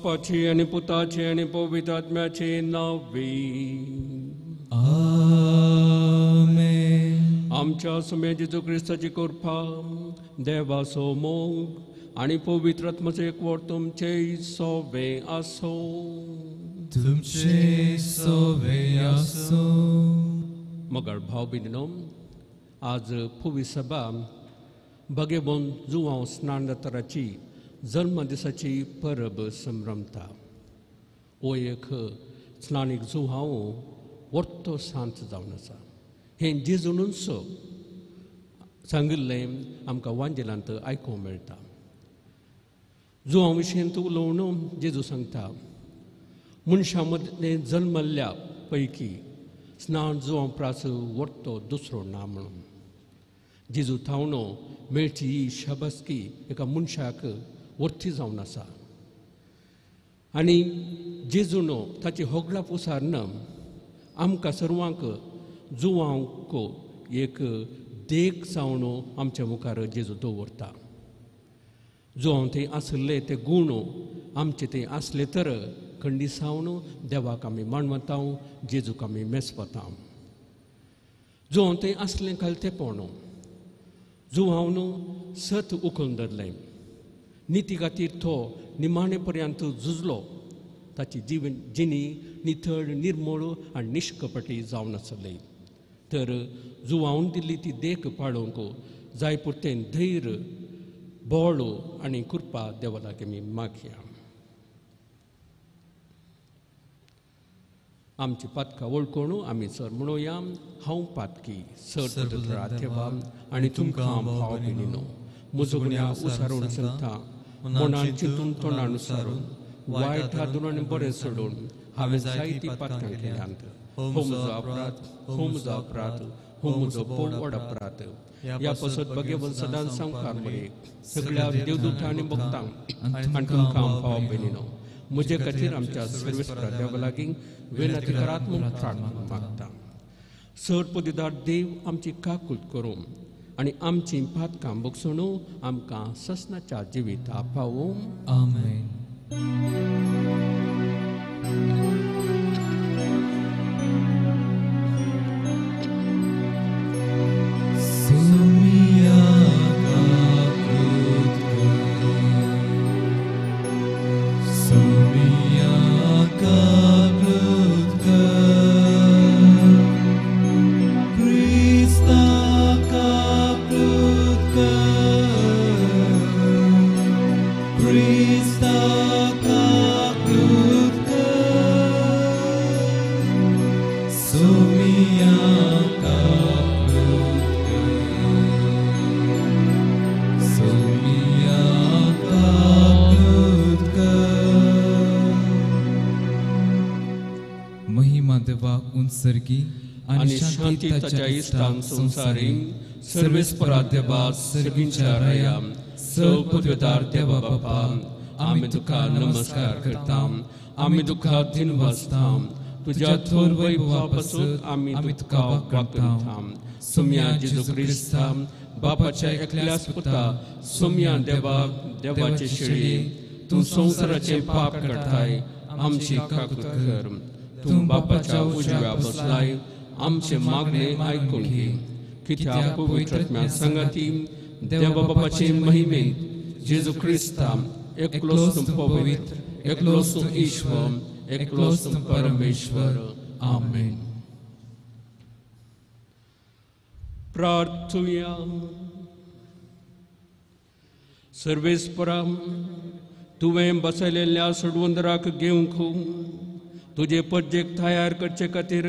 बापाची आनी पुताची आनी पवित्र आत्म्याचे नांवे आमेन. आमच्या सुम्या जेजू क्रिस्ताची कृपा, देवाचो मोग आनी पवित्र आत्म्याचो एकवट तुमचे सोवे आसूं. तुमचे सोवे आसूं. मगर भाव भयणीनो, आज पुवी सभा भगेबोन जुवांव स्नानदातराची जल्मदिसाची परब संभ्रमता. हो एक स्नानीक जुहांव वर्तो शांत जावन आसा. हें जेजूनच सांगिल्लें आमकां वांजेलांत आयकूंक मेळटा. जुवां विशयंत उलोवन जेजू सांगता, मनशां मदलें जल्मल्ल्या पैकी स्नान जुवां प्रास वर्तो दुसरो ना म्हणून. जेजू थावनो मेळची ही शाबासकी एका मनशाक वर्थी जावन आसा. आनी जेजूनो ताची होगळा पुसारन आमकां सर्वांक जुवांक एक देख जावन आमच्या मुखार जेजू दवरता. जुवांव थंय आसले ते गूण आमचे थंय आसले तर खंडीसावन देवाक आमी मानवता, जेजूक आमी मेजपता. जुवांव थंय आसलें खालतेपण, जुवांव सत उखलून धरलें, निती खातीर तो निमाणे पर्यंत झुजलो. ताची जीवन जिणी नितळ, निर्मळ आनी निश्कपटी जावन आसली. तर जुवावन दिल्ली ती देख पाळोवंक जाय पुरतें धैर्य, बळ आनी कृपा देवा लागीं आमी मागया. आमची पातकां वळखून आमी सर म्हणुया, हांव पातकी सर देवा आनी तुमकां भाव भयणीनो म्हजो गुन्यांव उसारून सांगता, मनान चिंतून तोंडान उसारून वायट हादून आनी बरें सोडून हांवें जायतीं पातकां केल्यांत. हो म्हजो अपराध, हो म्हजो अपराध, हो म्हजो पोवड अपराध. ह्या पासत भगेवन सदांच सामकार मरे सगळ्या देवदूतां आनी भक्तांक आनी तुमकां भाव भयणीनो म्हजे खातीर आमच्या सर्वेस्परा देवा लागीं विनंती करात म्हूण प्रार्थना मागता. सर पदवीदार देव आमची काकूत करूं आनी आमची पातकां बगसून आमकां ससनाच्या जिविता पावूं. आमेन. आनी शांती ताच्या इश्टांक संवसारी सर्वेस्परा देवा सर्गींच्या राया सपदवीदार देवा बापा, आमी तुका नमस्कार करता, आमी तुका दिनवासता. तुज्या थोर वैभवा पासून आमी तुका वाकता. सोम्या जेजू क्रिस्ता बापाच्या एकल्याच पुता सोम्या देवा देवाचे शेळी, तूं संवसाराचें पाप करताय, आमची काकूत कर. तूं बापाच्या उजव्या बसलाय, आमचे मागणे आयकून घे. कित्याक पवित्र आत्म्या संगाती देवा बापाचे महिमेंत जेजू क्रिस्ता एकलोच तूं पवित्र, एकलोच तूं ईश्वर, एकलोच तूं परमेश्वर. आमेन. प्रार्थुया. सर्वेस्परा, तुवें बसयलेल्या सोडवंदराक घेवंक तुजे परजेक तयार करचे खातीर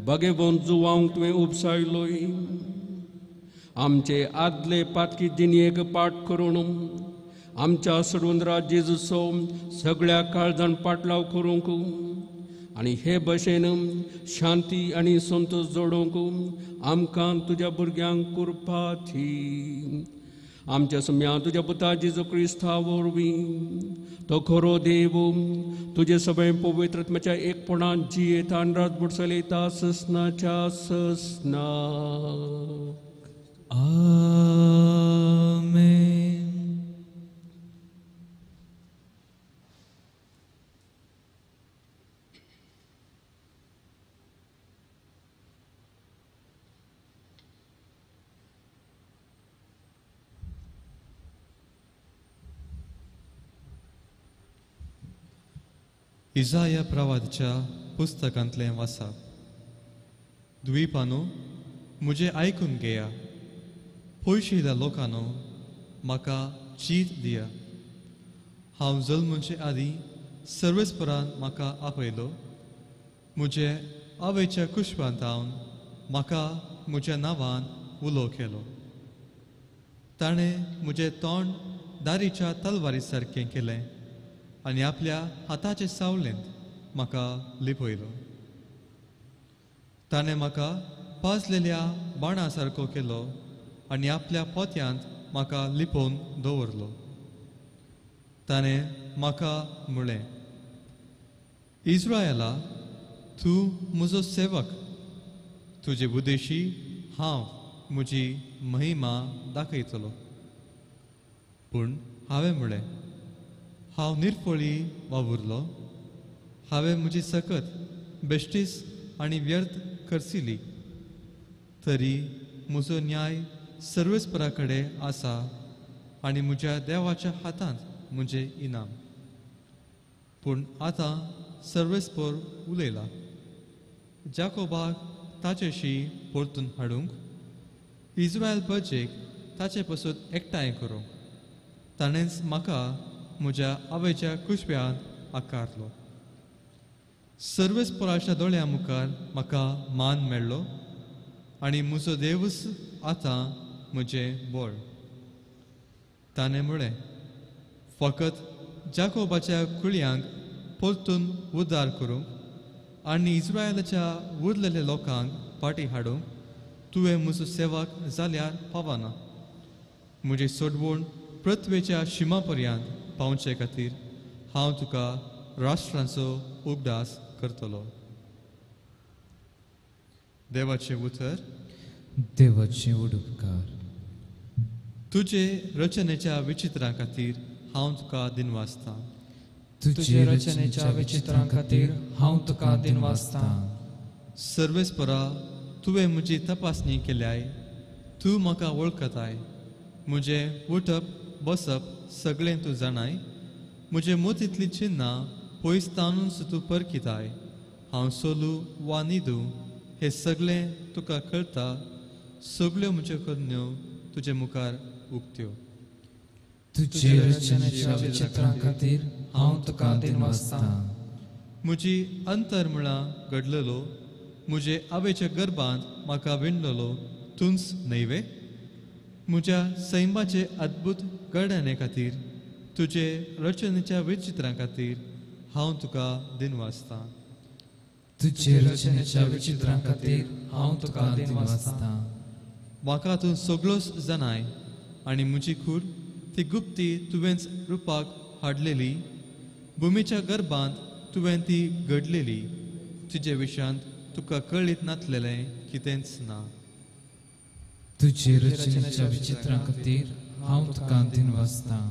बागेबोन जुवांक तुवें उपसायलोय. आमचे आदले पातकी जिणेक पाठ करून आमच्या सोडवंदरा जेजूचो सगळ्या काळजान पाटलाव करूंक आनी हे भशेन शांती आनी संतोश जोडूंक आमकां तुज्या भुरग्यांक कृपा दी. आमच्या सम्या तुज्या पुता जेजू क्रिस्ता वरवीं तो खरो देव तुजे सगळे पवित्र आत्म्याच्या एकपणान जियेता आनी रातभर चलयता ससनाच्या ससना. आमेन. इजाया प्रवादच्या पुस्तकांतलें वाचप. द्वीपानो म्हजें आयकून घेया, पयशिल्ल्या लोकांनो म्हाका चीत दिया. हांव जल्मचे आदीं सर्वेस्परान म्हाका आपयलो, म्हजे आवयच्या कुशपांत हांव म्हाका म्हज्या नांवान उलो केलो. ताणें म्हजें तोंड दारीच्या तलवारी सारकें केलें आनी आपल्या हाताचे सावलेंत म्हाका लिपयलो. ताणें म्हाका पाजलेल्या बाणा सारको केलो आनी आपल्या पोत्यांत म्हाका लिपोवन दवरलो. ताणें म्हाका म्हळें, इस्रायला, तूं म्हजो सेवक, तुजे उद्देशी हांव म्हजी महिमा दाखयतलो. पूण हांवें म्हळें, हांव निर्फळी वावुरलो, हांवें म्हजी सकत बेश्टीस आनी व्यर्थ खर्चिली, तरी म्हजो न्याय सर्वेस्परा कडेन आसा आनी म्हज्या देवाच्या हातांत म्हजें इनाम. पूण आतां सर्वेस्पर उलयला, जाकोबाक ताचेशी परतून हाडूंक, इस्रायल प्रजेक ताचे पसून एकठांय करूंक ताणेंच म्हाका म्हज्या आवयच्या कुशव्यांत आकारलो. सर्वेस्पराच्या दोळ्यां मुखार म्हाका मान मेळ्ळो आनी म्हजो देवूच आतां म्हजें बळ. ताणें म्हळें, फकत जाकोबाच्या कुळयांक परतून उद्धार करूंक आनी इस्रायलाच्या उरलेल्या लोकांक फाटीं हाडूंक तुवें म्हजो सेवक जाल्यार पावना. म्हजी सोडवण पृथ्वेच्या शिमा पर्यंत पावचे खातीर हांव तुका राष्ट्रांचो उगडास करतलो. देवाचें उतर. देवाचें उपकार. तुजे रचनेच्या विचित्रां खातीर हांव तुका दिनवासतां. तुजे रचनेच्या विचित्रां खातीर हांव तुका दिनवासतां. सर्वेस्परा, तुवें म्हजी तपासणी केल्याय, तूं म्हाका वळखताय. म्हजें उठप बसप सगळें तूं जाणाय. म्हजे मोतींतलीं चिन्नां पयस ताणून तूं परखिताय. हांव सोलू वा न्हिदूं हें सगळें तुका कळटा. सगळ्यो म्हज्यो करण्यो तुजे मुखार उक्त्यो. तुजे रचनेच्या विचित्रां खातीर हांव तुका दिनवासतां. म्हजी अंतर्मुळां घडलेलो, म्हजे आवयच्या गर्भांत म्हाका विणलेलो तूंच न्हय वे? म्हज्या सैमाचे अद्भुत घडणे खातीर, तुजे रचनेच्या विचित्रां खातीर हांव तुका दिनवासतां. तुजे रचनेच्या विचित्रां खातीर हांव तुका दिनवासतां. म्हाका तूं सगळोच जाणाय आनी म्हजी कूड ती गुप्ती तुवेंच रुपाक हाडलेली. भुमीच्या गर्भांत तुवें ती घडलेली. तुजे विशयांत तुका कळीत नासलेलें कितेंच ना. तुजे रचनेच्या विचित्रां खातीर हांव तुका दिनवासतां.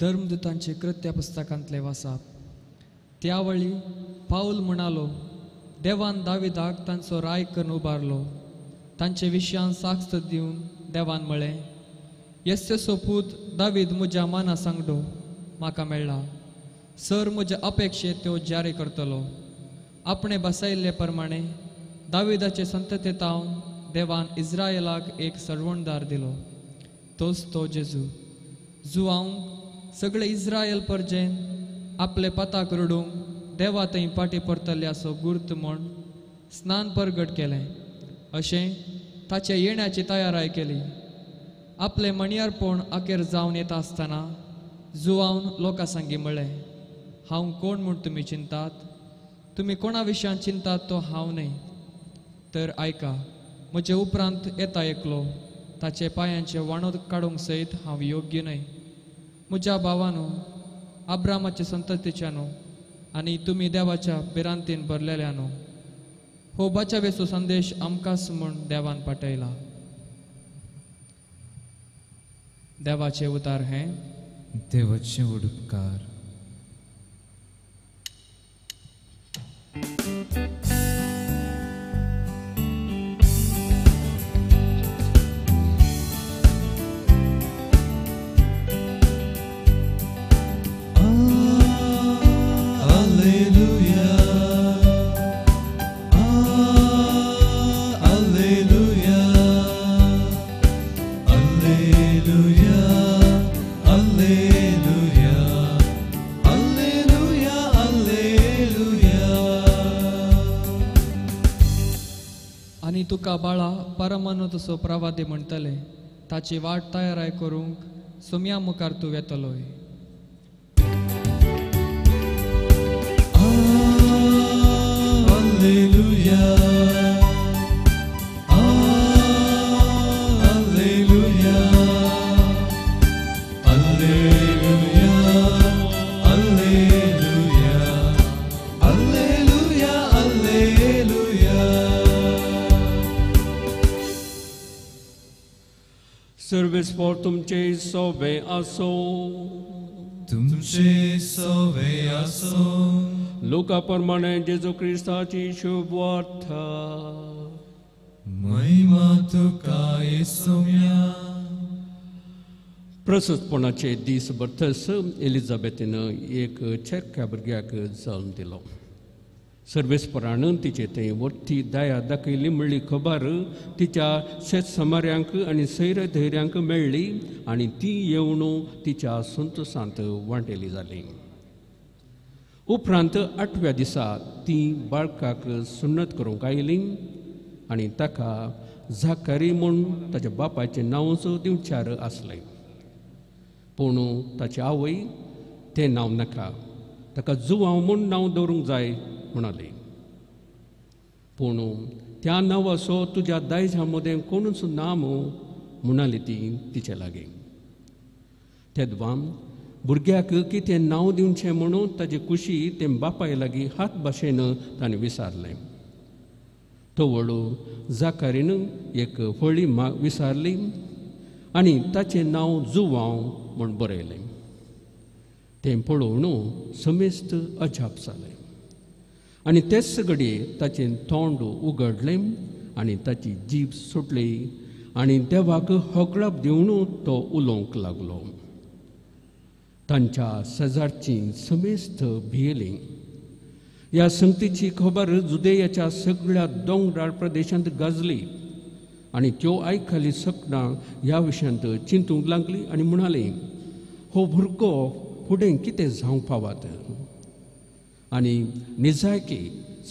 धर्मदूतांचे कृत्य पुस्तकांतले वाचप. त्या वेळी पावल म्हणालो, देवान दाविदाक तांचो राय करून उबारलो. तांचे विशयान साक्ष दिवन देवान म्हळें, येस्सेचो पूत दावीद म्हज्या मना सांगडो म्हाका मेळ्ळा. सर म्हज्या अपेक्षे त्यो जारी करतलो. आपणें बसयल्ले प्रमाणे दाविदाचे संततेतावन देवान इस्रायलाक एक सरवणदार दिलो, तोच तो जेजू. जुआंव सगळे इस्रायल परजेन आपले पताक रडूंक देवा थंय फाटीं परतल्ले असो गुर्त म्हूण स्नान परगट केलें. अशें ताच्या येण्याची तयाराय केली. आपलें मणयारपण अखेर जावन येता आसतना जुआवन लोकां सांगी म्हळें, हांव कोण म्हूण तुमी चिंतात? तुमी कोणा विशयान चिंतात तो हांव न्हय. तर आयका, म्हजे उपरांत येता एकलो, ताचे पांयांचे वाणो काडूंक सयत हांव योग्य न्हय. म्हज्या भावानो, आब्रामाचे संततीच्यानो आनी तुमी देवाच्या भिरांतीन भरलेल्यानो, हो बचावेचो संदेश आमकांच म्हूण देवान पाठयला. देवाचे उतार हें. देवाचे उपकार. तुका बाळा परमानो तसो प्रवादी म्हणटले, ताची वाट तयाराय करूंक सोम्या मुखार तूं वेतलोय. Alleluia, Alleluia, Alleluia, Alleluia, Alleluia, Alleluia. सर्वेस्पोर तुमचे सोबे आसो, तुमचे सोबे आसो. लोका प्रमाणे जेजू क्रिस्ताची शुभ वार्ता. महिमा तुका येसुम्या. प्रसुतपणाचे दीस बर्थस एलिझाबेथीन एक चेरक्या भुरग्याक जल्म दिलो. सर्वेस्परान तिचे थंय वट्टी दया दाखयली म्हणली खबर तिच्या शेत समाऱ्यांक आनी सैर धैर्यांक मेळ्ळी आनी ती येवन तिच्या संतोसांत वांटेली जाली. उपरांत आठव्या दिसा ती बाळकाक सुन्नत करूंक आयली आनी ताका झाकारी म्हूण ताच्या बापायचें नांवच दिवच्यार आसलें. पूण ताची आवय तें नांव नाका, ताका जुवांव म्हूण नांव दवरूंक जाय म्हणाली. पूण त्या नांवाचो तुज्या दायजा मदें कोणूच ना मूं म्हणाली ती तिचे लागीं. तेदवां भुरग्याक कितें नांव दिवचें म्हणून ताजे कुशी तें बापाय लागीं हात भाशेन ताणें विसारलें. तवळ जाकारीन एक फळी विसारली आनी ताचें नांव जुवांव म्हूण बरयलें. तें पळोवन समेस्त अजाप जालें आनी तेच घडये ताचें तोंड उगडलें आनी ताची जीब सुटली आनी देवाक होगळाप दिवन तो उलोवंक लागलो. तांच्या शेजारचीं समेस्त भियेलीं. ह्या संगतीची खबर जुदेयाच्या सगळ्या दोंगराळ प्रदेशांत गाजली आनी त्यो आयकली सपनां ह्या विशयांत चिंतूंक लागली आनी म्हणाली, हो भुरगो फुडें कितें जावंक पावत. आनी निजायकी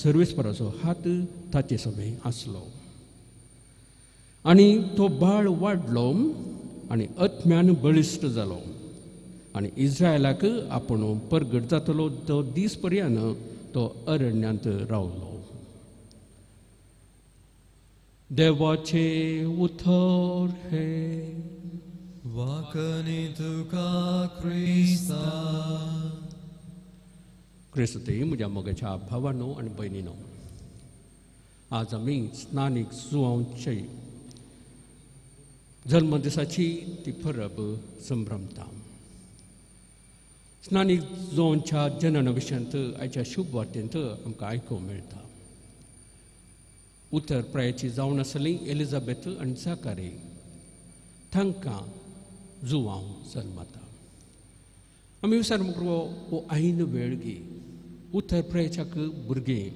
सर्वेस्पराचो हात ताचे सभें आसलो. आनी तो बाळ वाडलो आनी आत्म्यान बळिश्ट जालो आनी इस्रायलाक आपूण परगट जातलो तो दीस पर्यंत तो अरण्यांत रावलो. देवाचें उतर हें. वाकनी तुका क्रिस्ता. क्रिस्ती म्हज्या मोगाच्या भावानो आनी भयणीनो, आज आमी स्नानीक जुवांवचे जल्मदिसाची ती परब संभ्रमता. स्नानीक जुवांच्या जनन विशयांत आयच्या शुभ वार्तेंत आमकां आयकूंक मेळटा. उतर प्रायेची जावन आसली एलिझाबेथ आनी जाकारी तांकां जुवांव जल्मता. आमी विचार मुखार हो आयन वेळगी उतर प्रायेच्याक भुरगीं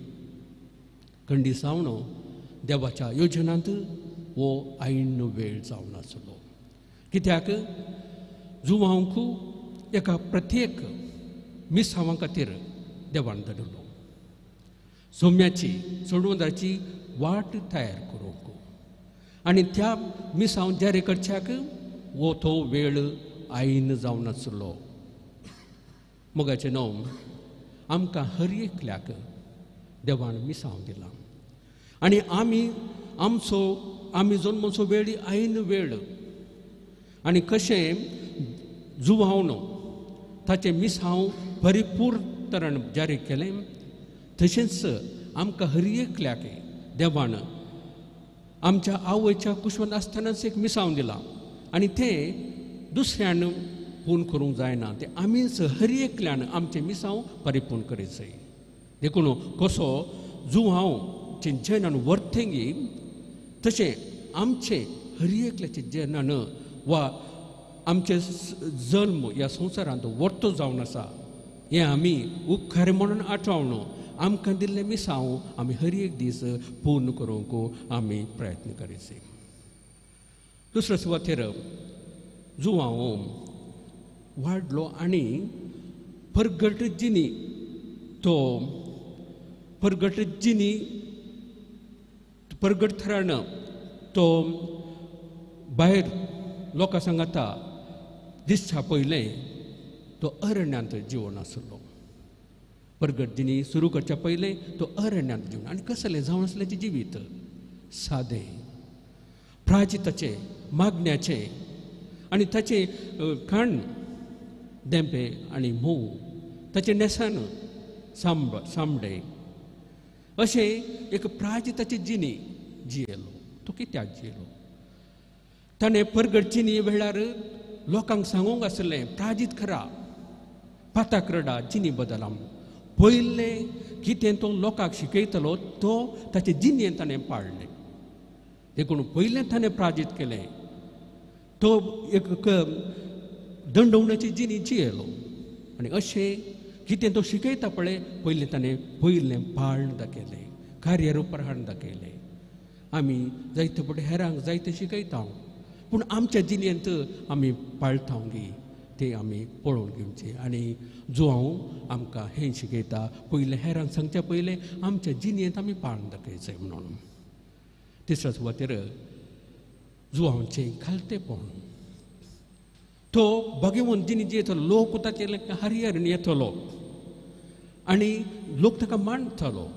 कंडिसावण देवाच्या योजनांत हो आयन वेळ जावन आसलो. कित्याक जुवांक एका प्रत्येक मिसांवा खातीर देवान धाडलो, सोम्याची सोडवंदाची वाट तयार करूंक आनी त्या मिसांव जारी करच्याक हो तो वेळ आयन जावन आसलो. मोगाचें नांव आमकां हर एकल्याक देवान मिसांव दिलां आनी आमी आमचो आमी जल्माचो वेळ आयन वेळ आनी कशें जुवावन ताचें मिसांव परिपूर्ण तरण जारी केलें तशेंच आमकां हर एकल्याक देवान आमच्या आवयच्या कुशवान आसतनाच एक मिसांव दिलां आनी तें दुसऱ्यान पूर्ण करूंक जायना, तें आमीच हर एकल्यान आमचें मिसांव परिपूर्ण करीत. देखून कसो जुवांव जनन वर्तेंगी तशें आमचें हर एकल्याचें जनन वा आमचें जल्म ह्या संवसारांत वर्तो जावन आसा हें आमी उपकार म्हणून आठवण आमकां दिल्लें मिसांव आमी हर एक दीस पूर्ण करूंक आमी प्रयत्न करीत. दुसरे सुवातेर जुवांव वाडलो आनी परगट जिनी तो परगट जिनी परगट थरान तो भायर लोकां सांगाता दिसच्या पयलें तो अरण्यांत जिवन आसलो. परगट जिणी सुरू करच्या पयलें तो अरण्यांत जिवन आनी कसलें जावन आसलें तें जिवीत सादें, प्राजिताचें, मागण्याचें आनी ताचें खाण देंपे आनी म्होंव, ताचें न्हेसण सांबडे, अशें एक प्राजिताची जिणी जियेलो. तो कित्याक जियेलो? ताणें परगट जिणी वेळार लोकांक सांगूंक आसलें प्राजीत करा, पाताक रडा, जिणी बदला. पयलें कितें तो लोकांक शिकयतलो तो ताचे जिणेन ताणें पाळ्ळें. देखून पयलें ताणें प्राजीत केलें, तो एक दंडवण्याची जिणी जियेलो आनी अशें कितें तो शिकयता पळय पयलें ताणें पयलें पाळण दाखयलें, कार्यरुपरान दाखयलें. आमी जायते फावटी हेरांक जायते शिकयता पूण आमच्या जिणेंत आमी पाळटा गी तें आमी पळोवन घेवचें. आनी जो हांव आमकां हें शिकयता पयलें हेरांक सांगच्या पयलें आमच्या जिणेंत आमी पाळण दाखयचें म्हणून. तिसऱ्या सुवातेर जुवांचें खालतेपण, तो भगवंत जिणी जियेतलो, लोक ताचेर हरिहर येतलो आनी लोक ताका मानतालो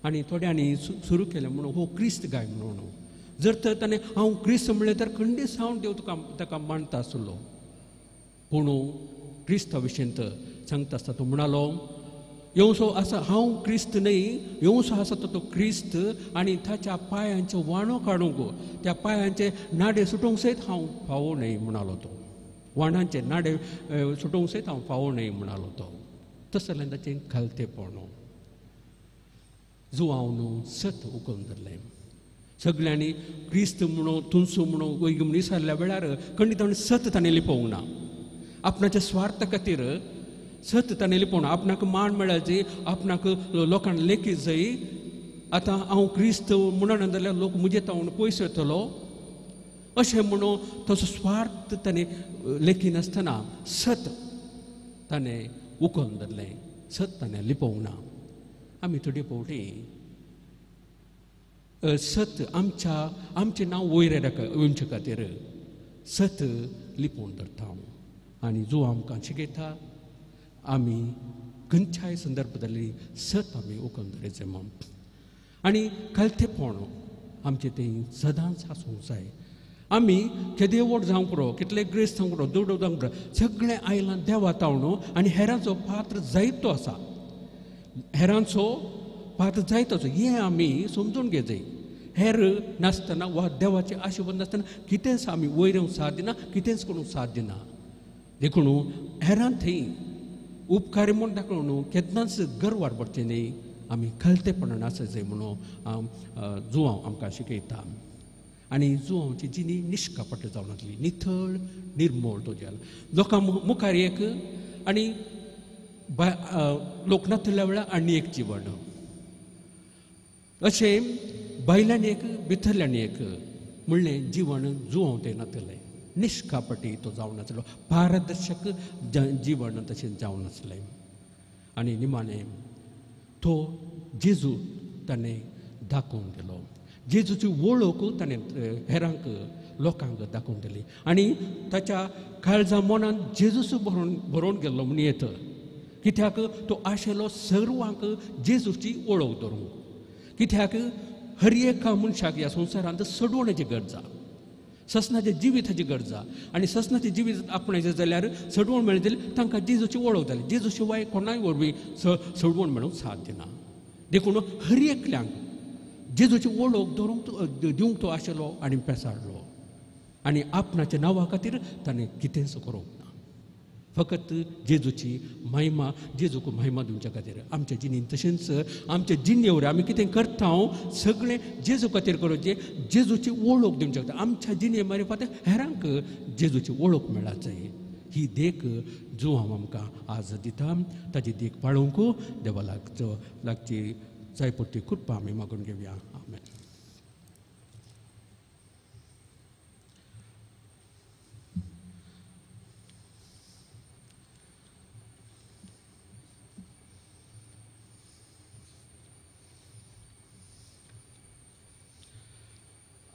आनी थोड्यांनी सुरू केलें म्हणून हो क्रिस्त गाय म्हणून. जर तर ताणें हांव क्रिस्त म्हणलें तर खंडीत हांव देव तुका ताका मानता आसलो. पूण क्रिस्ता विशयंत सांगता आसता तो म्हणालो येवसो आसा हांव क्रिस्त न्हय, येवसो आसा तो क्रिस्त आनी ताच्या पांयांचे वाणो काडूंक, त्या पांयांचे नाडे सुटोवंक सयत हांव फावो न्हय म्हणालो तो. वाणांचे नाडे सुटोवंक सयत हांव फावो न्हय म्हणालो तो. तसलें ताचें खालतेपण. जुवांव न्हू सत उखलून धरलें. सगळ्यांनी क्रिस्त म्हणून तुमचो म्हणून वैग म्हणून विसरल्या वेळार खंडीत ताणें सत ताणें लिपोवंक ना. आपणाच्या स्वार्था खातीर सत ताणें लिपोवंक ना. आपणाक मान मेळाची, आपणाक लोकांक लेखीत जाय, आतां हांव क्रिस्त म्हणून जाल्यार लोक म्हजे तावन पयस वतलो अशें म्हणून तसो स्वार्थ ताणें लेखिनासतना सत ताणें उखलून धरलें, सत ताणें लिपोवंक ना. आमी थोडे फावटी सत आमच्या आमचें नांव वयर येवचे खातीर सत लिपोवन धरता आनी जो आमकां शिकयता आमी खंयच्याय संदर्भांतली सत आमी उखलून धरचें म्हूण. आनी खालतेपण आमचें तें सदांच आसूंक जाय. आमी केदे व्हड जावंक पुरो, कितले ग्रेस जावंक पुरो, दुडो जावंक पुरो, सगळें आयलां देवा तावणो आनी हेरांचो पात्र जायतो आसा, हेरांचो पात्र जायतो आसा हें आमी समजून घेवचें. हेर नासतना वा देवाचे आशिर्वाद नासतना कितेंच आमी वयर येवंक साथ दिना, कितेंच करूंक साथ दिना. देखून हेरां थंय उपकारी म्हूण दाखोवन न्हू केन्नाच गर्वार पडचें न्हय, आमी खालतेपणान आसाय म्हणून जुवांव आमकां शिकयता. आनी जुवांवची जिणी निश्कपट जावन आसली, निथळ निर्मोळ तो जालो. लोकां मुखार एक आनी लोक नासल्या वेळार आनी एक जिवन, अशें भायल्यान एक भितरल्यान एक म्हणलें जिवन जुवांव तें नासलें, निश्कापटी तो जावन आसलो, पारदर्शक जिवन तशें जावन आसलें. आनी निमाणें तो जेजू ताणें दाखोवन दिलो, जेजूची वळख ताणें हेरांक लोकांक दाखोवन दिली आनी ताच्या काळजा मनान जेजूच भरोवन गेल्लो म्हूण येत. कित्याक तो आशिल्लो सर्वांक जेजूची वळख धरूंक, कित्याक हर एका मनशाक ह्या संवसारांत सडवण्याची गरज आसा, ससनाच्या जिविताची गरज आसा आनी ससनाचें जिवीत आपणायचें जाल्यार सडवण मेळ्ळें जाल्यार तांकां जेजूची वळख जाली. जेजू शिवाय कोणाय वरवीं सडवण मेळूंक साथ दिना. देखून हर एकल्यांक जेजूची वळख धरूंक दिवंक तो आशिल्लो आनी पेसाडलो आनी आपणाच्या नांवा खातीर ताणें कितेंच करूंक ना, फकत जेजूची महिमा, जेजूक महिमा दिवच्या खातीर. आमच्या जिणेंत तशेंच आमच्या जिणे वरवीं आमी कितें करता सगळें जेजू खातीर करूचें, जेजूची वळख दिवच्या खातीर. आमच्या जिणे मार्फत हेरांक जेजूची वळख मेळात जाय. ही देख जुवांव आमकां आज दिता, ताची देख पाळोवंक देवा लागची जाय पडटी कृपा आमी मागून घेवया. आमेन.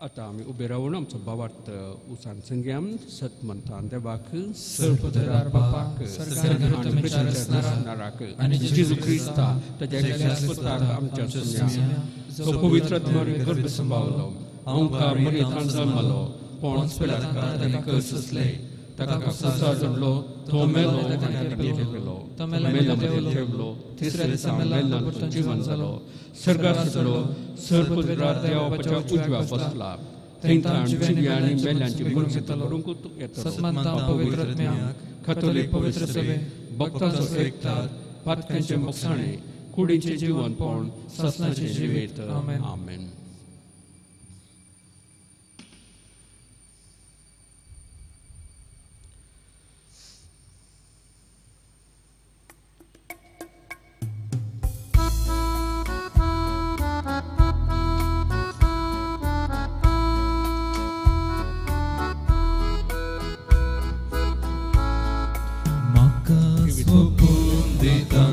आतां आमी उबे रावन आमचो भावार्थ उसान संग्याम सत म्हणटा देवाक सर्वपदरार बापाक रचणाराक आनी जेजू क्रिस्ता ताच्या एकल्याच पुत्राक आमच्या सुम्या जो पवित्र आत्म्यान गर्भ सांबाळलो आमकां मरेतान जल्मलो पोंस पिलातान ताणें कस सोंसले ताका कुसार जोडलो तो मेलो आनी ताका देंवलो तो मेल्यां मदें देंवलो तिसऱ्या दिसा मेल्ल्यांतून जिवन जालो सर्गार चडलो सर्वपदरार देवाच्या उजव्या बसला थंय ताण जिव्या आनी मेल्यांची मुर्गीत करूंक येतलो पवित्र आत्म्याक कथोलीक पवित्र सभे भक्तांचो एकतार पातकांचें मोगसाणें कुडीचें जिवनपण सासणाचें जिवीत. आमेन.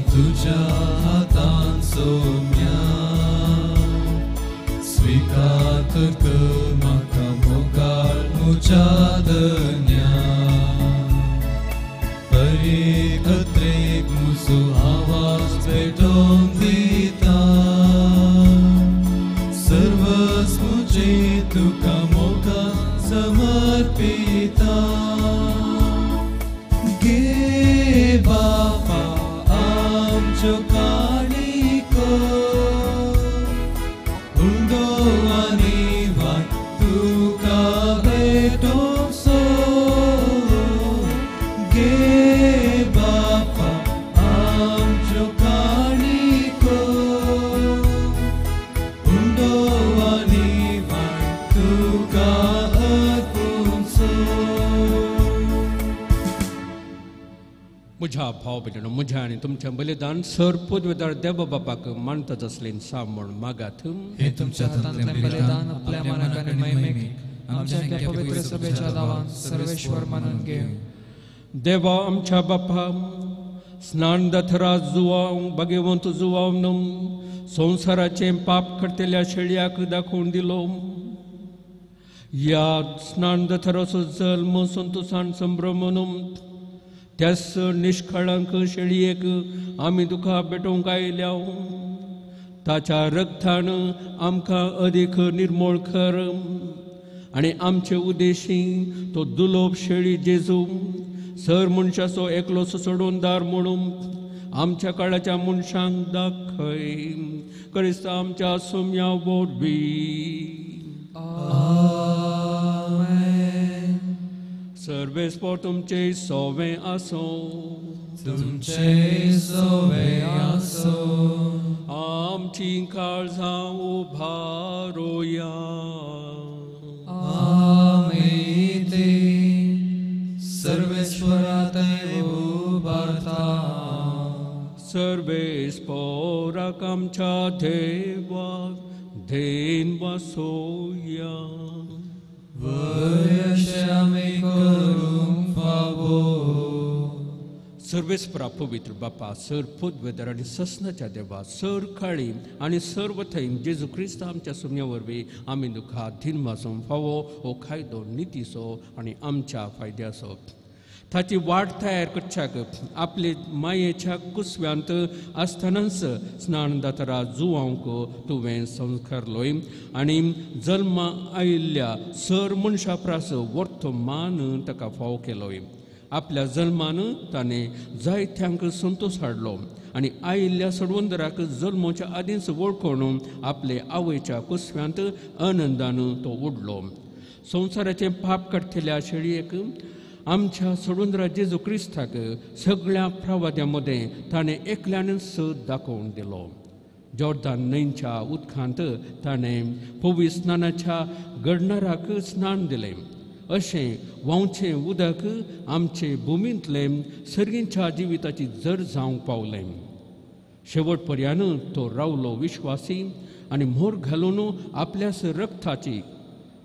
तुझ्या हातान सोम्या स्वीकार कर म्हाका मोगाळ म्हज्या धन्या परेकत्रेक म्हजो आवाज पेटोवन दिता सर्वस म्हजें तुका मोगान समर्पिता गे बापा आमच्यो काणिको उंडो आनी वाट तुका भेटोवचो गे बापा आमच्यो काणिको उंडो आनी वाट तुका अर्पुचो. म्हज्या भाव भयणींनो म्हज्या आनी तुमचें बलिदान सर पदवेदार देव बापाक मानतात आसलें सा म्हूण मागात. हे तुमच्या हातांतलें बलिदान आपल्या मनाक आनी महिमेक आमच्या पवित्र सभेच्या दावान सर्वेश्वर मानून घे. देवा आमच्या बापा स्नान दथरा जुवाव भाग्यवंत जुवाव संवसाराचें पाप करतल्या शेळयाक दाखोवन दिलो. ह्या स्नान दथराचो जल्म संतोसान संभ्रमून त्याच निष्कळंक शेळयेक आमी तुका भेटोवंक आयल्या. ताच्या रगतान आमकां अदीक निर्मोळ कर आनी आमचे उद्देशी तो दुलोब शेळी जेजू सर मनशाचो एकलो सोडोनदार म्हणून आमच्या काळाच्या मनशांक दाखय. क्रिस्ता आमच्या सोम्या वरवीं. सर्वेस्पोर तुमचे सोवे आसो तुमचे सोवे आसो. आमची काळजां उभारोया. आमी ते सर्वेश्वरा थंय उबारता. सर्वेस्पोराक आमच्या देवाक then वासोया. वयशे आमी करूंक फावो. सर्वेस्परा पवित्र बापा सर पदवेदार आनी ससनाच्या देवा सर काळी आनी सर्व थंय जेजू क्रिस्त आमच्या सुम्या वरवीं आमी तुका धीन वाजोवंक फावो हो कायदो नितीचो आनी आमच्या फायद्याचो. ताची वाट तयार करच्याक आपले मायेच्या कुसव्यांत आसतनाच स्नान दातरा जुवांक तुवें संस्कारलोय आनी जल्मा आयिल्ल्या सर मनशा प्रास वर्तमान ताका फाव केलोय. आपल्या जल्मान ताणें जायत्यांक संतोश हाडलो आनी आयिल्ल्या सडवंदराक जल्मोच्या आदींच वळखून आपले आवयच्या कुसव्यांत आनंदान तो उडलो. संवसाराचें पाप काडटल्या शेळयेक आमच्या सोडून जेजू क्रिस्ताक सगळ्या प्रवाद्यां मदें ताणें एकल्यानच दाखोवन दिलो. जॉर्दान न्हंयच्या उदकांत ताणें पवित्र स्नानाच्या घडणाराक स्नान दिलें. अशें व्हांवचें उदक आमचे भुमींतलें सर्गींच्या जिविताची जर जावंक पावलें. शेवट पर्यान तो रावलो विश्वासी आनी मोर घालून आपल्याच रक्ताची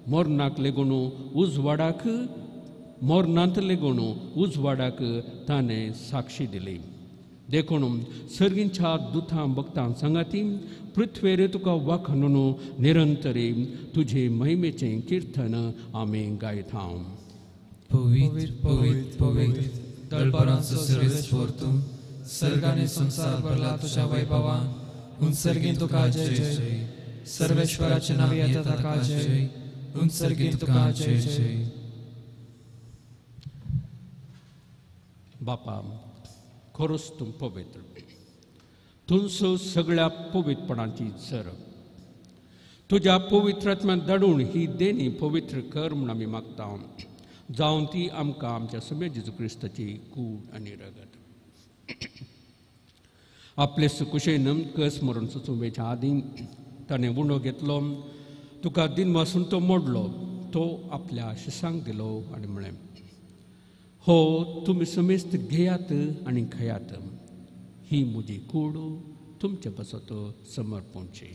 मोरनाक लेगून उजवाडाक मोरनांत लेगून उजवाडाक ताणें साक्षी दिली. देखून सर्गींच्या दुतां भक्तां सांगाती पृथ्वेर तुका वाखणून निरंतरी तुजे महिमेचें किर्तन आमी गायता. पवित्र पवित्र पवित्र दळबरांचो सर्वेस्पर तूं, सर्ग आनी संवसार भरला तुज्या वैभवान. उंचर्गीं तुका जय जय, सर्वेश्वराचे नांव येता ताका जय, उंचर्गीं तुका जय जय. बापा खरोच तूं पवित्र, तुमचो सगळ्या पवित्रपणाची सर. तुज्या पवित्र आत्म्यान धाडून ही देणी पवित्र कर म्हूण आमी मागता, जावन ती आमकां आमच्या समेत जेजू क्रिस्ताची कूड आनी रगत. आपले सुकुशेन कस मरून सुचोवच्या आदीं ताणें उंडो घेतलो, तुका दिनवासून तो मोडलो, तो आपल्या शिसांक दिलो आनी म्हळें, हो तुमी समेस्त घेयात आनी खायात, ही म्हजी कूड तुमचे पासत समर्पणची.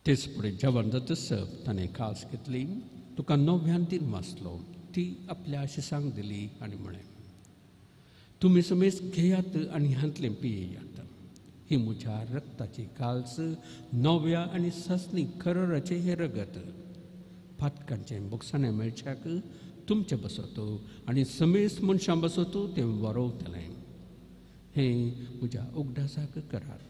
तेच फुडें जेवण जातच ताणें कास घेतली, तुका नव्यान दिन वाचलो, ती आपल्या शिसांक दिली आनी म्हळें, तुमी समेज घेयात आनी हांतलें पियेयात, ही म्हज्या रक्ताची काल्स नव्या आनी सासणी खरराचें हें रगत पातकांचें बोगसाणें मेळच्याक तुमचें बसत आनी समेज मनशां बसत तें वरोवतलें. हें म्हज्या उगडासाक करात.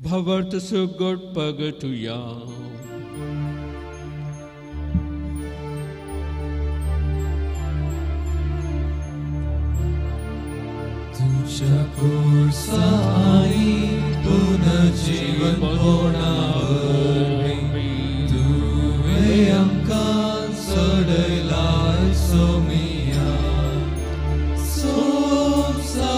भावार्थ सुगट पगटुया. तुझ्या कुर्सानी पुनर्जीवन वरवीं तुवें आमकां सोडयला सोमिया, संवसाराच्या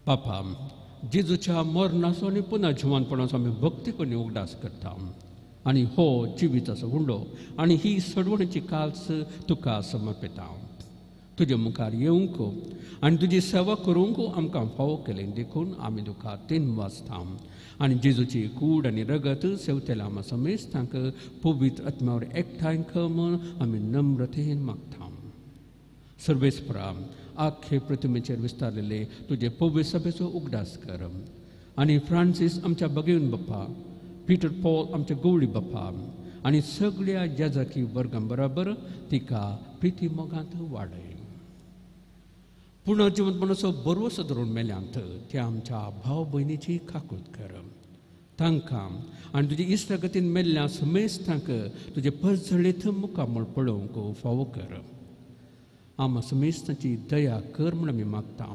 बापा, जेजूच्या मरणाचो आनी पुनः जिवनपणाचो आमी भक्तीपणी उगडास करता आनी हो जिविताचो हुंडो आनी ही सडवणीची काल्स तुका समर्पिता. तुजे मुखार येवंक आनी तुजी सेवा करूंक आमकां फावो केलें देखून आमी तुका तीन वाजता आनी जेजूची कूड आनी रगत सेवतेल्या आमा समेस्तांक पवित्र आत्म्यावर एकठांय कर म्हूण आमी नम्रतेन मागता. सर्वेस्परा, आख्खे प्रतिमेचेर विस्तारलेले तुजे पवित्र सभेचो उगडास कर आनी फ्रांसीस आमच्या बगेवन बाप्पा, पीटर पॉल आमच्या गवळी बाप्पा आनी सगळ्या जेजाकी वर्गां बराबर तिका प्रिती मोगांत वाडय. पुनर्जिवंतपणाचो बरोसो धरून मेल्यांत त्या आमच्या भाव भयणीची काकूत कर, तांकां आनी तुजे इश्टागतीन मेल्ल्या समेस्तांक तुजे परजळीत मुखामळ पळोवंक फावो कर. आमा समेस्तांची दया कर म्हूण आमी मागता.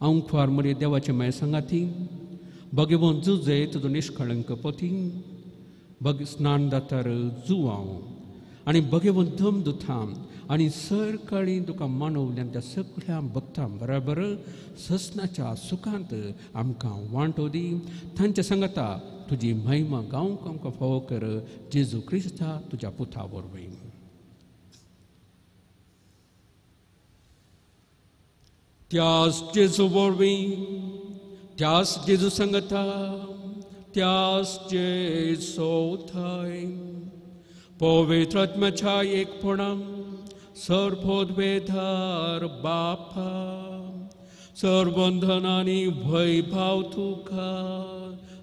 आंवखार मरे देवाचे माय सांगाती भगवंत जुजे तुजो निश्कळंक पती भग स्नान दातार जुवांव आनी भगवंत धम दुथां आनी सरकाळी तुका मानवल्यान त्या सगळ्या भक्तां बराबर ससनाच्या सुखांत आमकां वांटो दी. तांच्या सांगाता तुजी महिमा गावंक आमकां फावो कर, जेजू क्रिस्ता तुज्या पुता वरवीं. त्यास जेजू वरवीं, त्यास जेजू सांगता, त्यास जेजू थंय पवित्र आत्म्याच्या एकपणान सर्वोद्वेधार बापा सर्वंधनानी वैभाव तुका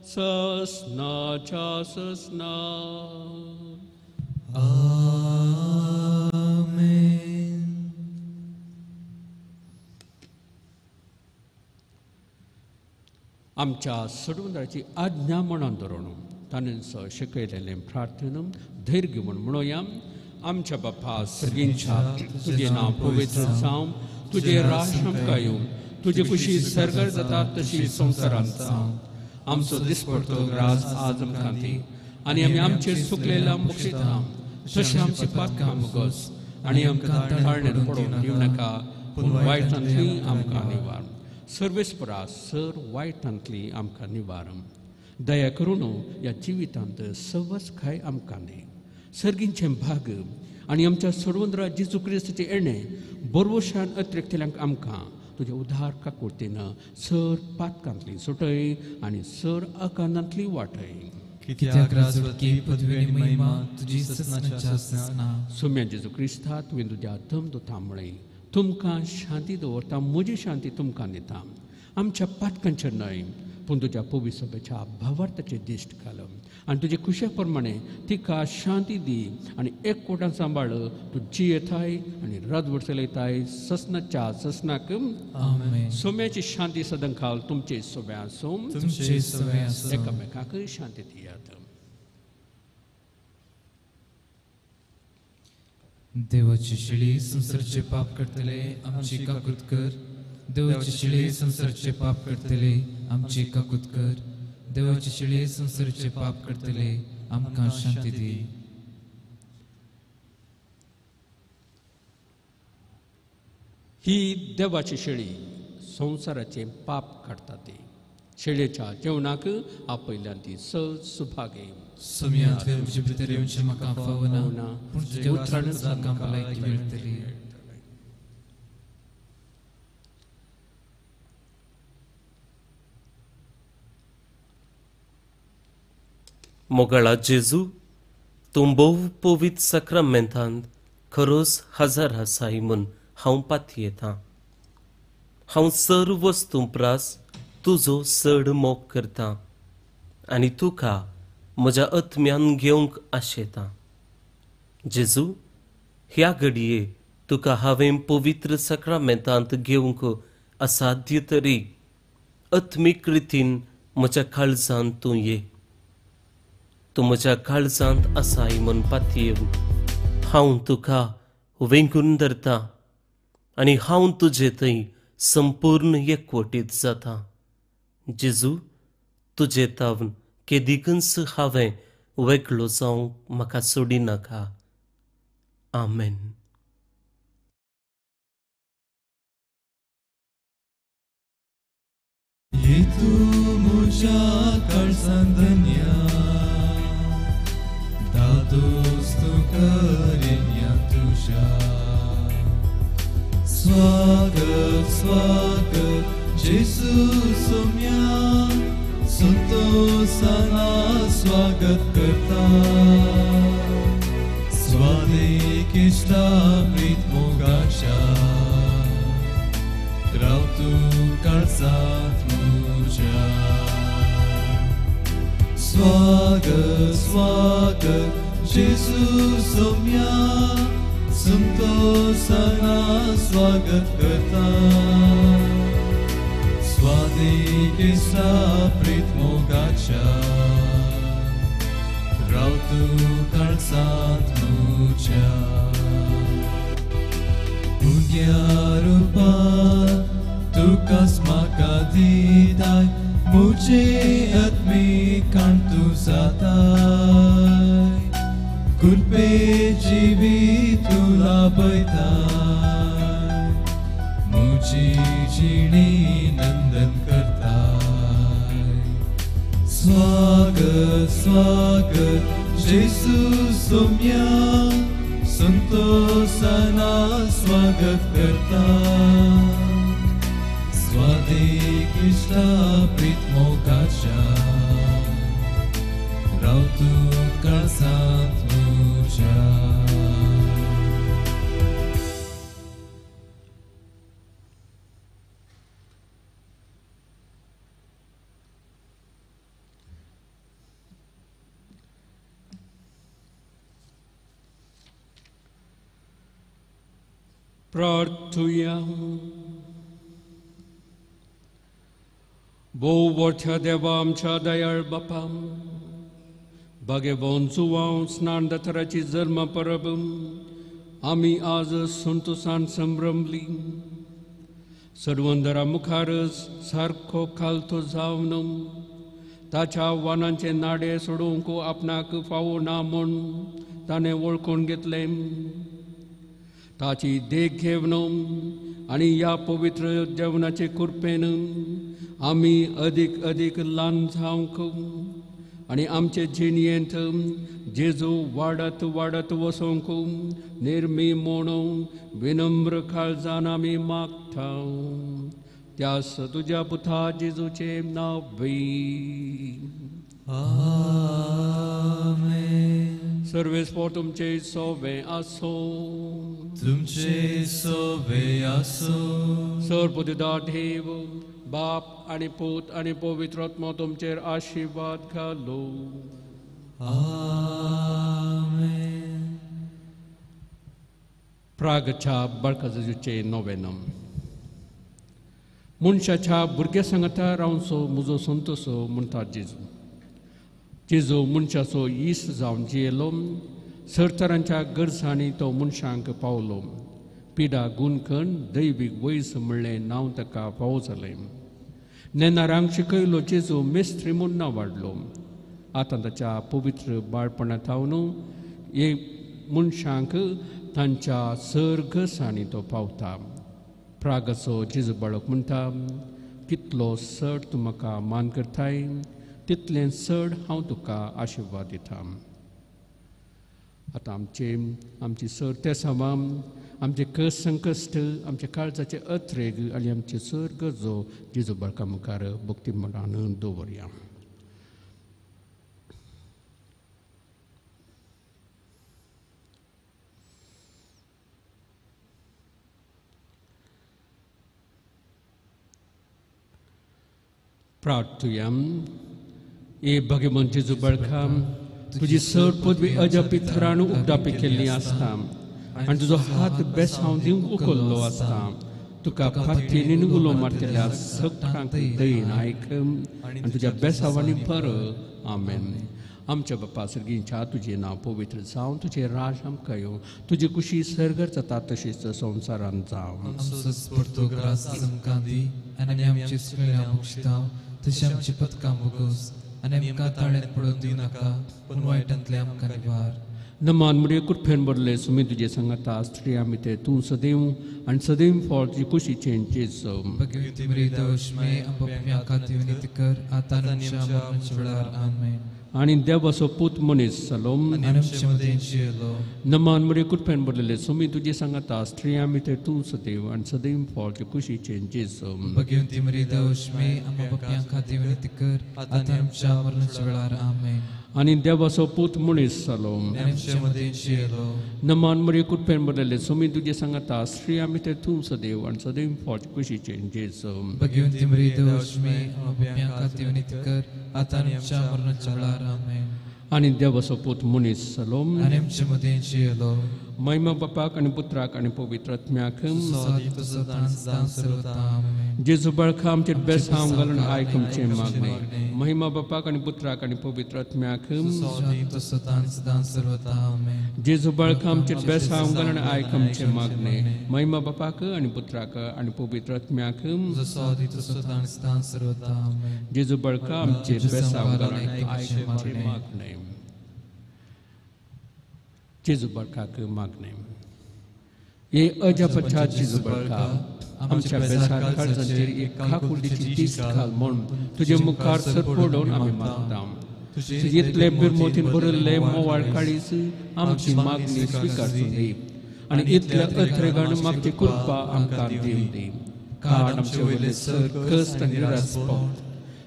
ससनाच्या ससना. आमेन. आमच्या सडवंदाची आज्ञा म्हणून धरून ताणें शिकयलेलें प्रार्थना धैर्य घेवन म्हणोया. आमच्या बापा सर्गींच्या, तुजें नांव पवित्र जावं, तुजें राज आमकां येवं, तुजी खुशी सर्गार जाता तशी संवसारांत जावं. आमचो दिसपडतो ग्रास आज आमकां दी आनी आमी आमचेर सुकलेल्या बक्षिता तशें आमचें पातकां मुगोस आनी आमकां ताळण्यान पडोवन दिवं नाका पूण वायटांतली आमकां निवार. सर्वेस्परा सर वायटांतली आमकां निवार. दया करून ह्या जिवितांत सवस खाय आमकां दी. सर्गींचें भाग आनी आमच्या सर्वंद्रा जेजू क्रिस्ताचें येणें बरवशान अतिरिक्तल्यांक आमकां तुज्या उदार काकुळतेन सर पातकांतली सुटय आनी सर आकांतांतली वाटय. कित्याक राजवटकी पदवी आनी महिमा तुजी ससनाच्या ससना. सोम्या जेजू क्रिस्ता तुवें तुज्या दमदुता म्हळें तुमकां शांती दवरता म्हजी शांती तुमकां दिता. आमच्या पातकांचेर न्हय पूण तुज्या पवित्र सभेच्या भावार्थाचेर दिश्ट घाल आनी तुजे खुशे प्रमाणे तिका शांती दी आनी एक कोटान सांबाळ. तूं जियेताय आनी राजवट चलयताय ससनाच्या ससनाक. सोम्याची शांती सदंकाल तुमचे सोम्या आसूं. एकामेकाकय शांती दियात. देवाची शिळी संसारचे पाप करतले आमची काकूत कर. देवाची शिळी संसारचे पाप करतले आमची काकूत कर. देवाची शिळी संसारचे पाप करतले आमकां शांती दी. ही देवाची शेळी संवसाराचें पाप काडटा. ती शेळयेच्या जेवणाक आपयल्यान ती सहज सुभागे. सोम्या तुवें म्हजे भितर येवचें म्हाका फावना पूण तुज्या उतरानच म्हाका भलायकी मेळटली. मोगाळा जेजू, तूं भोव पवित्र साक्रामेंतांत खरोच हजार आसाय म्हूण हांव पातयेतां. हांव सर वस्तूं प्रास तुजो चड मोग करतां आनी तुका म्हज्या आत्म्यान घेवंक आशेतां. जेजू, ह्या घडये तुका हांवें पवित्र साक्रामेंतांत घेवंक असाध्य तरी आत्मीक रितीन म्हज्या काळजांत तूं ये. तूं म्हज्या काळजांत आसाय म्हूण पातयेवन हांव तुका वेंगून धरता आनी हांव तुजे थंय संपूर्ण एकवटीत जाता. जेजू, तुजे तावन केदिकूच हांवें वेगळो जावंक म्हाका सोडिनाका. आमेन. तूं म्हज्या काळजांत धन्या दादोस तूं करिन्या तुज्या. स्वागत स्वागत जेजू सोम्या संतोषाना स्वागत करता. स्वादेक इश्टा प्रीत मोगाच्या राव तूं काळजांत म्हज्या. स्वागत स्वागत जेजू सोम्या संतोषाना स्वागत करता. स्वादेक इश्टा प्रीत मोगाच्या राव तूं काळजांत म्हज्या. भुरग्या रुपान तुकाच म्हाका दिताय म्हजे आत्मीक काण तूं जाताय. कृपे जिवीत तूं लाभयताय म्हजी जिणी नंदन करताय. स्वागत स्वागत जेजू सोम्या संतोषाना स्वागत करता. स्वादेक इश्टा प्रीत मोगाच्या राव तूं काळजांत म्हज्या. प्रार्थुया. भोव मोठ्या देवा आमच्या दयाळ बापा, भाग्यवान जुवांव स्नान दातराची जल्म परब आमी आज संतोसान संभ्रमली. सर्वंदरा मुखारच सारको खालतो जावन ताच्या आव्हानांचे नाडे सोडोवंक आपणाक फावो ना म्हूण ताणें वळखून घेतलें. ताची देख घेवन आनी ह्या पवित्र जेवणाचे कृपेन आमी अदीक अदीक ल्हान जावंक आनी आमचे जिणेंत जेजू वाडत वाडत वचोंक निर्मी म्हणून विनम्र काळजान आमी मागता. त्या तुज्या पुता जेजूचें नांव. आमेन. सर्वेस्पोर तुमचे सोवे आसो. तुमचे सोवे आसो. सर्वबुद्धिदार देव बाप आनी पूत आनी पवित्र आत्मो तुमचेर आशिर्वाद घालो. आमेन. प्रागच्या बाळकाजेजूचें नोवेनम. मनशाच्या भुरग्या सांगाता रावचो म्हजो संतोसो म्हणटा जेजू. जेजू मनशाचो इश्ट जावन जियेलो. सरतरांच्या गरजांनी तो मनशांक पावलो. पिडा गुणखण दैवीक वैज म्हणलें नांव ताका फावो जालें. नेनारांक शिकयलो जेजू मेस्त्री म्हूण नांव वाडलो. आतां ताच्या पवित्र बाळपणा थावन एक मनशांक तांच्या सर गरजांनी तो पावता. प्रागाचो जेजू बाळक म्हणटा, कितलो चड तूं म्हाका मान करताय तितलें चड हांव तुका आशिर्वाद दिता. आतां आमचे आमची सर तेसावां, आमचे कस संकश्ट, आमच्या काळजाचे अत्रेग आनी आमचे सर गरजो जेजू बाळका मुखार भक्ती मनान दवरया. प्रार्थुया. ए भगवान जेजू बाळका, तुजी सर पदवी अजापी थरान उगडापी केल्ली आसता आनी तुजो हात बेसांव दिवंक उखल्लो आसता. तुका फातीन उलो मारतल्या सगळ्यांक दयेन आयक आनी तुज्या बेसावांनी भर. आमेन. आमच्या बापा सर्गींच्या तुजें नांव पवित्र जावं, तुजें राज आमकां येवं, तुजी कुशी सर्गर जाता तशीच संवसारांत जावं. तशी आमची पथकां भोगोस आनी आमकां ताळ्यांत पडून दिवं नाका, पूण वायटांतलें आमकां निवार. नमान मुरे कृपेन भरले सुमी तुजे सांगाता, स्त्रिया मिते तूं सदैव आनी सदैव फळ तुजी कुशीचें जेजू. भगवती मरिय देवश्मे आमच्या खातीर विनंती कर, आतां आनी आमच्या मरणाच्या वेळार. आमेन. आनी देवाचो पूत मनीस जालो आनी आमचे मदीं जियेलो. नमान मुरे कृपेन भरलेले सुमी तुजे सांगाता, स्त्रिया मिते तूं सदैव आनी सदैव फळ तुजी कुशीचें जेजू. भगवती मरिय देवश्मे आमच्या खातीर विनंती कर, आतां आनी आमच्या मरणाच्या वेळार. आमेन. आनी देवाचो पूत मनीस जालो आनी आमचे मदीं जियेलो. नमान मुरे कृपेन भरलेले सुमी तुजे सांगाता, स्त्रिया मिते तूं सदैव आनी सदैव फळ तुजी कुशीचें जेजू. भगवती मरिय देवश्मे आमच्या खातीर विनंती कर, आतां आनी आमच्या मरणाच्या वेळार. आमेन. आनी देवाचो पूत मनीस जालो आनी आमचे मदीं जियेलो. महिमा बापाक आनी पुत्राक आनी पवित्र आत्म्याक. जेजू बाळका आमचेर बेसांव घालून आयक आमचें मागणें. महिमा बापाक आनी पुत्राक आनी पवित्र आत्म्याक. जेजू बाळका आमचेर बेसांव घालून आयक आमचें मागणें. महिमा बापाक आनी पुत्राक आनी पवित्र आत्म्याक. जेजू बाळका आमचेर बेसांव घालून आयक आमचें मागणें. जेजू बाळकाक मागणें. हे अजापच्या जेजू बाळका, आमच्या बेसार काळजांचेर एक खाकुडीची दीस घाल म्हूण तुजे मुखार सरपडून आमी मागता. तुजे इतले बिरमोतीन भरिल्ले मोवाळ काळीज आमची मागणी स्विकारचो दी आनी इतल्या अत्रेगान मागची कृपा आमकां दिवं दी. काड आमचे वयले सर कश्ट आनी निरासपण,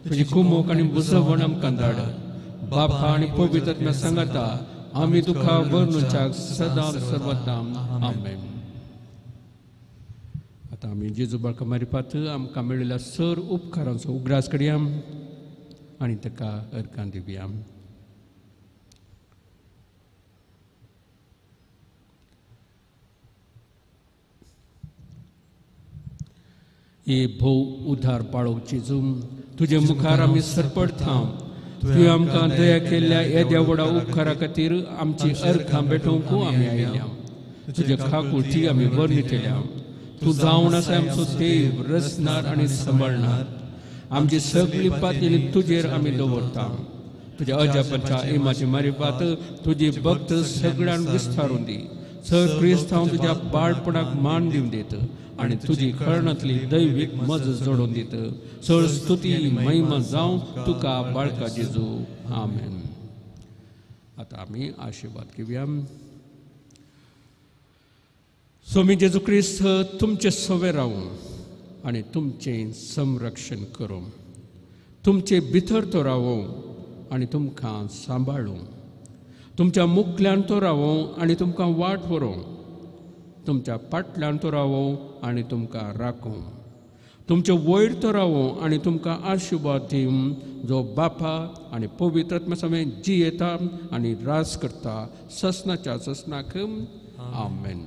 तुजी कुमोक आनी बुजवण आमकां धाड. बापा आनी पवित्र आत्म्या सांगाता आमी तुका वर्णुच्याक सदां सर्वदां. आमेन. आतां आमी जेजू बाळका मारिपात आमकां मेळिल्ल्या सर उपकारांचो उगडास करया आनी ताका अर्कां दिवया. ए भोव उधार पाळोव जेजू, तुजे मुखार आमी सरपडटा. तुवें आमकां दया केल्ल्या येद्या व्हडा उपकारा खातीर आमची अर्खां भेटोवंक आमी आयल्या. तुजे खाकुळटी आमी वर्णितल्या. तूं जावन आसा आमचो देव, रचणार आनी सांबाळणार. आमची सगळी पातयेणी तुजेर आमी दवरता. तुज्या अजापाच्या इमाची मारिपात तुजी भक्त सगळ्यान विस्तारून दी. सर क्रिस्तांव तुज्या बाळपणाक मान दिवन दित आनी तुजी खरणांतली दैवीक मज जोडून दित. सर स्तुती महिमा जावं तुका बाळका जेजू. आमेन. आतां आमी आशिर्वाद घेवया. स्वामी जेजू क्रिस्त तुमचे सवे रावूं आनी तुमचें संरक्षण करूं. तुमचे भितर तो रावूं आनी तुमकां सांबाळूं. तुमच्या मुखल्यान तो रावूं आनी तुमकां वाट व्हरूं. तुमच्या फाटल्यान तो रावूं आनी तुमकां राखूं. तुमचे वयर तो रावूं आनी तुमकां आशिर्वाद दिवं, जो बापा आनी पवित्र आत्मा समेत जियेता आनी राज करता ससनाच्या ससनाक. आमेन.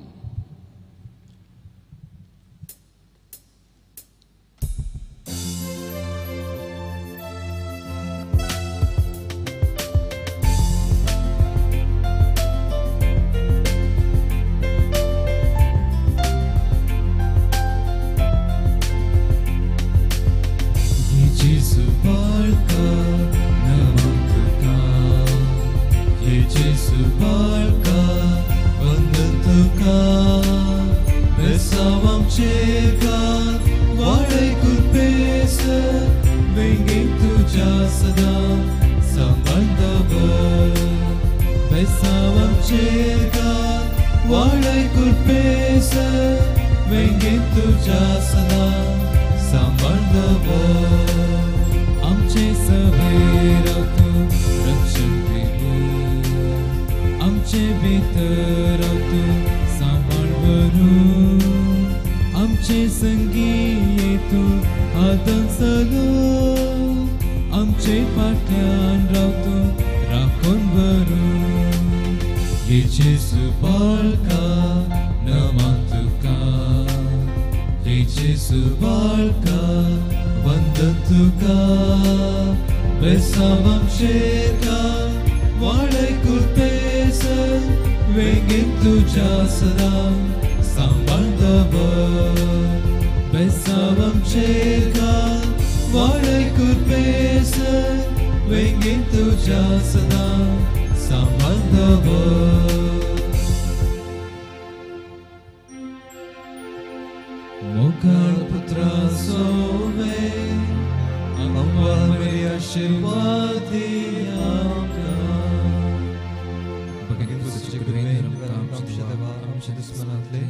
आमच्या दुस्मनांतले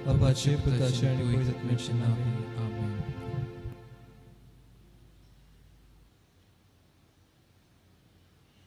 बापाचे पुताचे आनी पवित्र आत्म्याचे नांवे. आमेन.